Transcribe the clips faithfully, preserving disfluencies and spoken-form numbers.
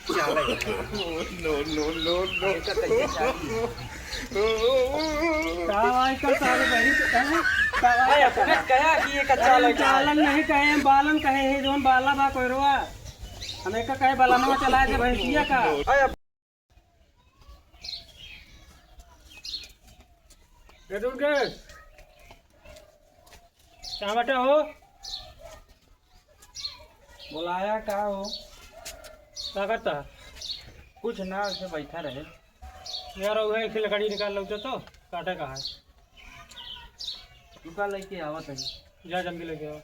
चाला है। No, no, no, no। अरे, तो कैसे चाली है? का भाई, का सारे बहरी के कहे? का भाई, अरे, अपने कहा कि ये कच्चा अरे, लगा है। चालन नहीं कहे, हम बालन कहे हैं, जौन बाला बा कोयरवा। हम एक कहे बालनवा चला दे भैंसिया का। अरे, ए दुर्गेश, कहाँ बैठा हो? बुलाया का हो? का करता है? कुछ ना, ऐसे बैठा रहे। यार, वह एक लकड़ी निकाल लो तो, काटे का है? रुका, लेके आवत है। जा, जल्दी लेके आओ।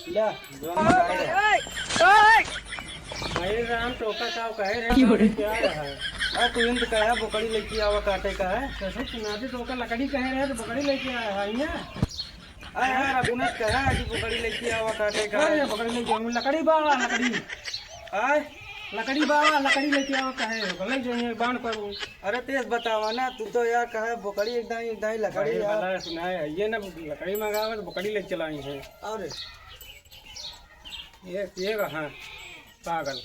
ले, जौन मंगाए रहे। भाई राम, टोका का कहे रहे, की हो रहे? क्या रहा है? आ, तू इंत कहा, बोकड़ी लेके आवा, काटे का है। कैसे सुना दे, टोका लकड़ी कहे रहे, तो बोकड़ी लेके आया है, यहाँ। अरे यार, अपने कहा कि बोकड़ी लेके आवा, काटे का अरे, है। बोकड़ी लेके आवा, लकड़ी बा, लकड़ी। आय? लकड़ी बा, लकड़ी लेके आवा, कहे हो, ले जाइए, बांध पर। अरे, तेज बतावा ना, तू तो यार कहा बोकड़ी एक दाई, एक दाई लकड़ी अरे, यार। भला सुनाए, ये ना लकड़ी मंगावे, तो बोकड़ी लेके चलाई है। अरे। ये, ये रहा, पागल।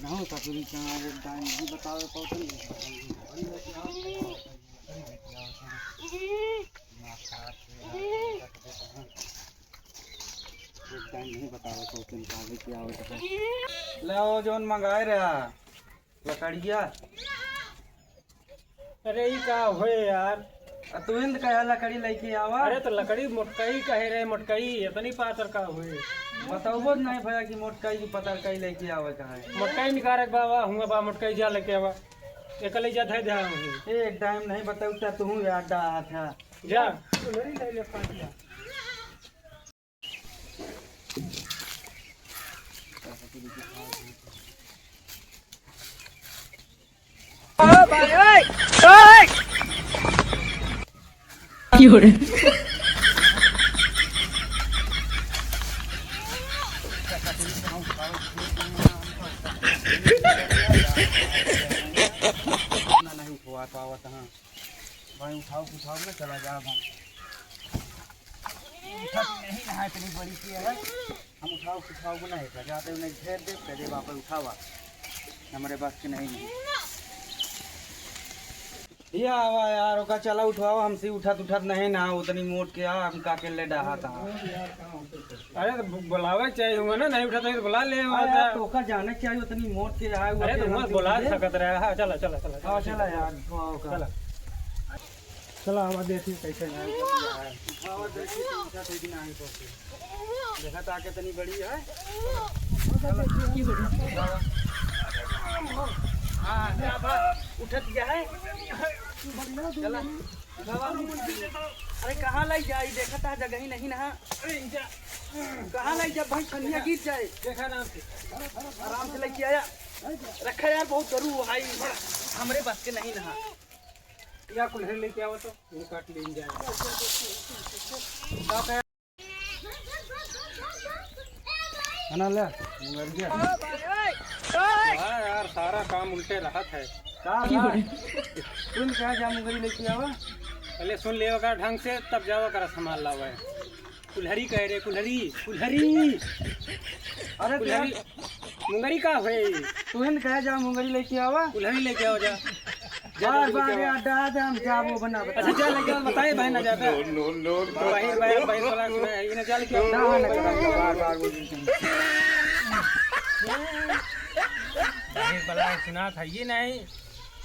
ना, ससुरी कहाँ वो टाइम नहीं बतावे, कौन नहीं बतावे। एक टाइम नहीं बतावे, कौन कहाँ लेके आवे तो है। ले आओ, जौन मंगाए रहा, लकड़िया। अरे, ई का होए यार? आ, तू इंद कहे लकड़ी लेके आवा। अरे, तो लकड़ी मोटकई कहे रहे, मोटकई, इतनी पातर का होए? बतौबो नहीं भैया कि मोटकई की पतरकई लेके आवे का है। मोटकई निकारे के बाबा, हुआ बा मोटकई, जा लेके आवा। एक ले जा, धै दे, हाँ, वहीं। ए, टाइम नहीं बताऊ, ता तू यार डहा था। जा। की हो रे? ना, नहीं उठवा पावत, हाँ। भाई उठाओ, उठाओ ना, चला जा भाई। उठत नहीं ना, इतनी बड़ी की है। हम उठाओ, उठाओ को नहीं, जाते उन्हें घेर दे, कह दे, "बापा उठावा, हमारे बस के नहीं, नहीं।" ये आवा यार, ओका चला उठवाओ, हमसे उठत, उठत नहीं ना, उतनी मोट के आ, हम का के ले डाहा था। अरे तो बु-, बुलावे चाहिए हुआ ना, नहीं उठत है तो बुला ले हुआ अरे था। यार, तो ओका जाने चाहिए, उतनी मोट के आए हुआ अरे के तो हमसे बुला उठे। सकत रहे, हाँ, चला, चला, चला, हाँ, चला। चला यार, उठवाओ का। चला। चला, आवा देखी कैसे है। आवा देखी, तू उठा थे कि नाही तो। देखा ता के तनी बड़ी है। हाँ, जा बा, उठत गया है। चला, उठावा। अरे, कहाँ लाई जाई? देखा ता जगह ही नहीं ना। कहाँ लाई जा भाई, छनिया गिर जाए। देखा आराम से। आराम से लेके आया। रखा यार, बहुत गरू है, हमरे बस के नहीं ना। या कुल्हड़ लेके आवा तो, वो काट लेन जाए। है ना, ले, मुंगरिया। हाँ यार, सारा काम उल्टे रहत है। का, का? सुन, कहा जा मुंगरी लेके आवा? पहले सुन लेवा का ढंग से, तब जावा करा सामान लावा है। कुल्हरी कहे रे, कुल्हरी, कुल्हरी। अरे कुल्हरी, तेरा मुंगरी का होए? तू ही न कहे जा मुंगरी लेके आवा। कुल्हरी लेके आओ जा। जा बार जल्दी बार लेके आओ। यार डहा दे, हम जाबो बना बता। अच्छा, जा लेके आओ, बताए भाई ना जाता। No, no, no, no। बाहिर, बाहिर, बाहिर वाला सुना है, ये ना जा लेके आओ। ना, ना, ना, बार बार बोल देते हैं। बाहिर वाला सुना था, ये नहीं।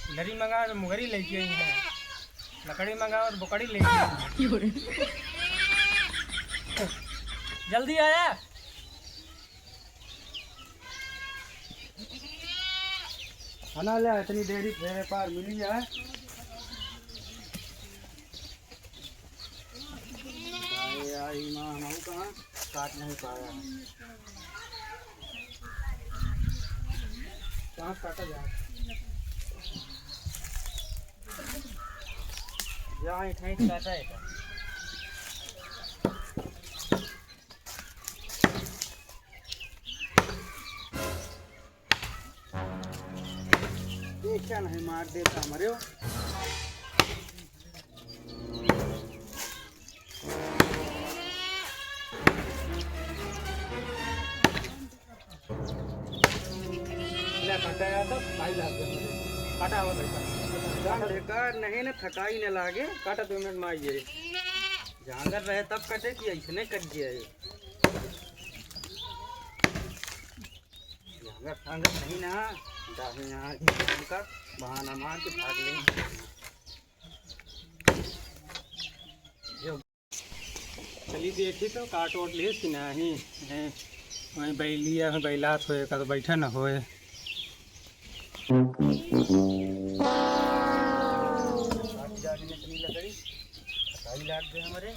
कुल्हरी मंगा तो मुंगरी लेके आई है। लकड़ी मंगावा तो बोकड़ी लेके आई। जल्दी आया। खाना ले, इतनी देरी फेरे पार मिली है। अरे यार, ये माँ हमारे कहाँ काट नहीं पाया। कहाँ काटा जाए? जा, ऐंठ, ऐंठ, काटा है। ये क्या नहीं मार देता हमारे हो? ले, काटा यार, तो भाई लाग गया। काटा हुआ भाई, काटा। जान बेकार नहीं ना, थकाई न लागे। काटा दो मिनट में आइए। जांगर रहे तब कटे कि ऐसने कट गया है। जांगर फांगर नहीं ना, दाहिने हाथ का बहाना मार के भाग लेंगे। चली देखी तो काट ओट लिहिस कि नाही। हैं, वहीं बैलिया में बैलात होए का तो बैठा न होए। आज जाके इतनी लकड़ी, बताई लाग गए हमारे।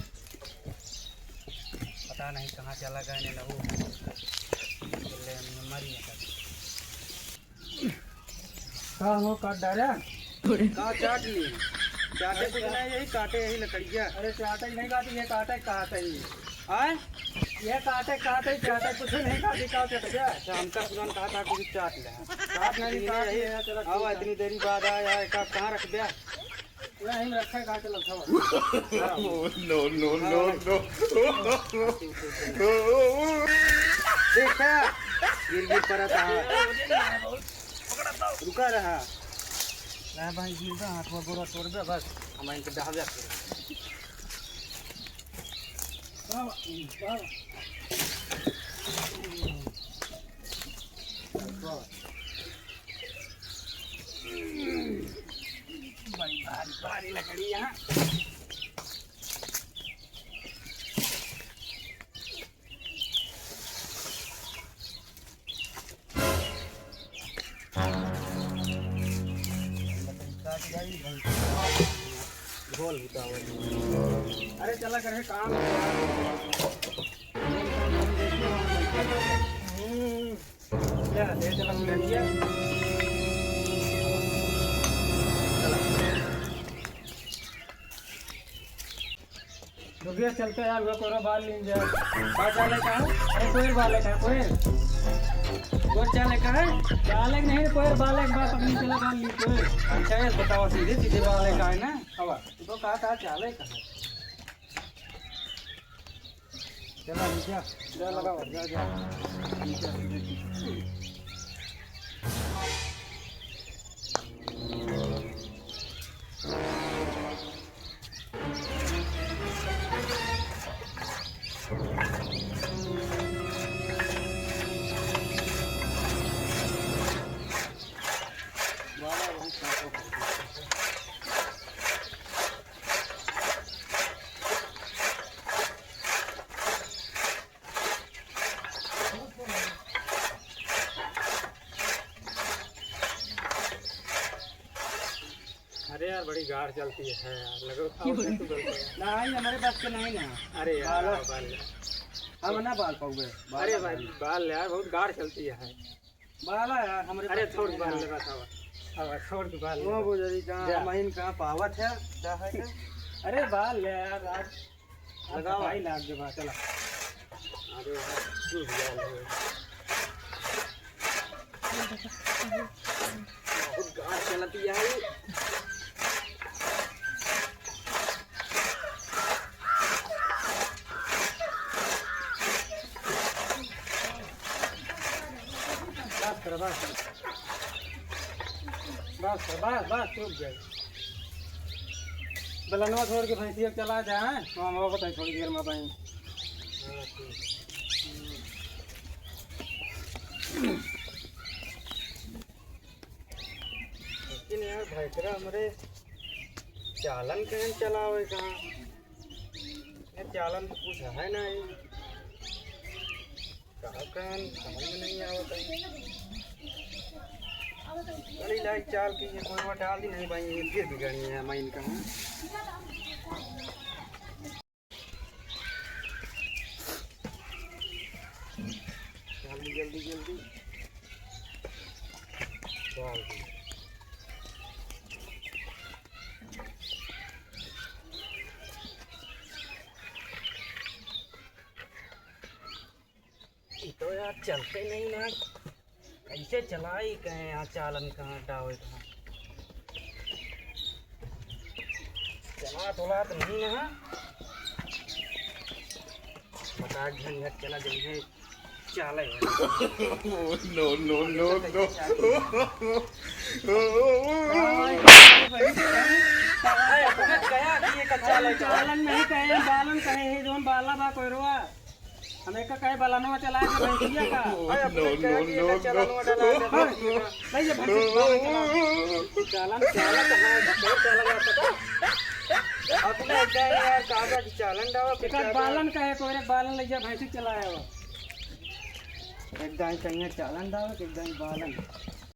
पता नहीं कहाँ चला गए, ने लहू। ले, मरी ना कर। का हो, काट डारा? का चाट ली? चाटे कुछ नहीं, यही काटे, यही लकड़िया। अरे, चाटे ही नहीं काटे, ये काटे, काटे ही। आय? ये काटे, काटे, चाटे कुछ नहीं काटे, का चाट गया? अच्छा, हमका पुरान कहा था, कुछ चाट ले। काट नहीं, ये काट यही ले, चलो, ठीक आवा, है। इतनी देरी बाद आया है, का, कहाँ रख दिया? पूरा यहीं रखा है, कहाँ चला था? No, no, no, no। देखा, गिर गिर पड़ा था। रुका रहा। ना भाई, गिर गया, हाथ में गोड़ा तोड़ दे, बस, हम इनके डहा जाते हैं। बड़ी भारी, भारी लकड़ी यहाँ। ढोल होता हुआ। अरे चला करे काम। हम्म। ले, ले चला, ले लिया। रुकिया, चलते यार, वो कोरा बाल लीन जाए। का चाले का है? अरे कोयर बाले का है, कोयर। कोयर चाले का है? चाले के नहीं, कोयर बाले के बात अपनी चला बाल ली कोयर। अच्छा, ये बताओ, सीधे सीधे बाले का है ना? हवा। तो कहा था चाले का है? चला, नीचे। जा, लगाओ, जा, जा। नीचे, नीचे। अरे यार, बड़ी गाढ़ चलती है यार, लगो खाओ क्यों? नहीं, हमारे पास के नहीं ना। अरे यार, बाल। बाल। हम ना बाल पाऊंगे, बाल अरे ना भाई, बाल। बाल यार, बहुत गाढ़ चलती है। बाल है यार, हमारे अरे पास के छोड़ नहीं बाल ना। ले, बस अब, अब छोड़ के बाल वो ले। बुझरी कहाँ, जा। महीन कहाँ पावत है, क्या है क्या? अरे बाल ले यार, आज लगाओ। भाई लाग दे बा, चला। अरे यार, तू भी आ ले। बहुत गाढ़ चलती है। बस कर, बस कर। बस कर, बस, बस, चुप जाए। बेलनवा छोड़ के भैंसिया चला जाए, हैं? हम बताई थोड़ी देर में भाई। लेकिन यार, भैंसरा हमरे चालन कहन चलावे कहाँ? ये चालन तो कुछ है नहीं। कहाँ कहन समझ में नहीं आवत है। अरे लाई चाल के ये कोई डाल दी नहीं भाई, ये फिर बिगड़नी है, मैं इनका हूँ। जल्दी, जल्दी, जल्दी। डाल दी। चलते नहीं ना, कैसे चलाई कहें, यहाँ चालन कहाँ डावे कहाँ। चला तोला तो नहीं ना, बता झंझट चला जइहे चाले वाला। No, no, no, no। अरे, तुम्हें कहा कि ये कच्चा ले चला। चालन नहीं कहे, बालन कहे, ये जोन बाला बा कोइरवा। हम एक कहे बलनवा चला के भैंसिया का। अरे, अपने कहा कि ये कच्चा लनवा डला दे भैंसिया का। नहीं, ये भैंसिया का बालन चला। चालन, चालन तो है, बहुत चालन आता था। अपने कहे यार, कहा कि चालन डावा, फिर एक बालन कहे, कोइरे बालन ले जा, भैंसी चलाया हुआ। एक दाई कहिया चालन डावा, एक दाई बालन।